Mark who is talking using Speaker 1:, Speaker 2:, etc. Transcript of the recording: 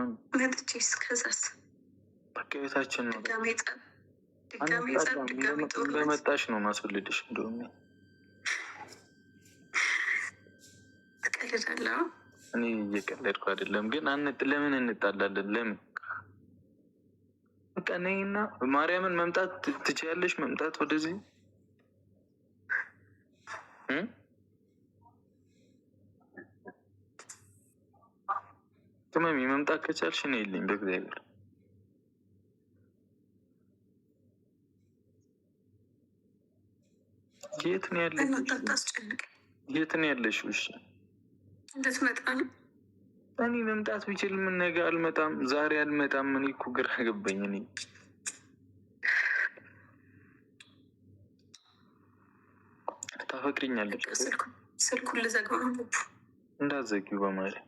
Speaker 1: ቅመም።
Speaker 2: መጥቼስ ከዛስ?
Speaker 1: በቃ ቤታችን ነው።
Speaker 2: ድጋሜ ጸብ፣ ድጋሜ ጸብ፣ ድጋሜ ጦርነት።
Speaker 1: እንደመጣሽ ነው ማስወልድሽ። እንደውም
Speaker 2: ትቀልዳለህ።
Speaker 1: እኔ እየቀለድኩ አይደለም፣ ግን ለምን እንጣላለን? ለምን በቃ ነይና ማርያምን መምጣት ትችያለሽ? መምጣት ወደዚህ ቅመሚ መምጣት ከቻልሽ ነይልኝ በእግዚአብሔር። የት ነው ያለሽው?
Speaker 2: አታስጨንቀኝ።
Speaker 1: የት ነው ያለሽው? እሺ
Speaker 2: እንድትመጣ ነው።
Speaker 1: እኔ መምጣት ብችል ምን ነገ አልመጣም፣ ዛሬ አልመጣም። እኔ እኮ ግራ ገባኝ። እኔ ታፈቅሪኛለሽ?
Speaker 2: ስልኩን ልዘጋው ነው።
Speaker 1: እንዳትዘጊው በማለት።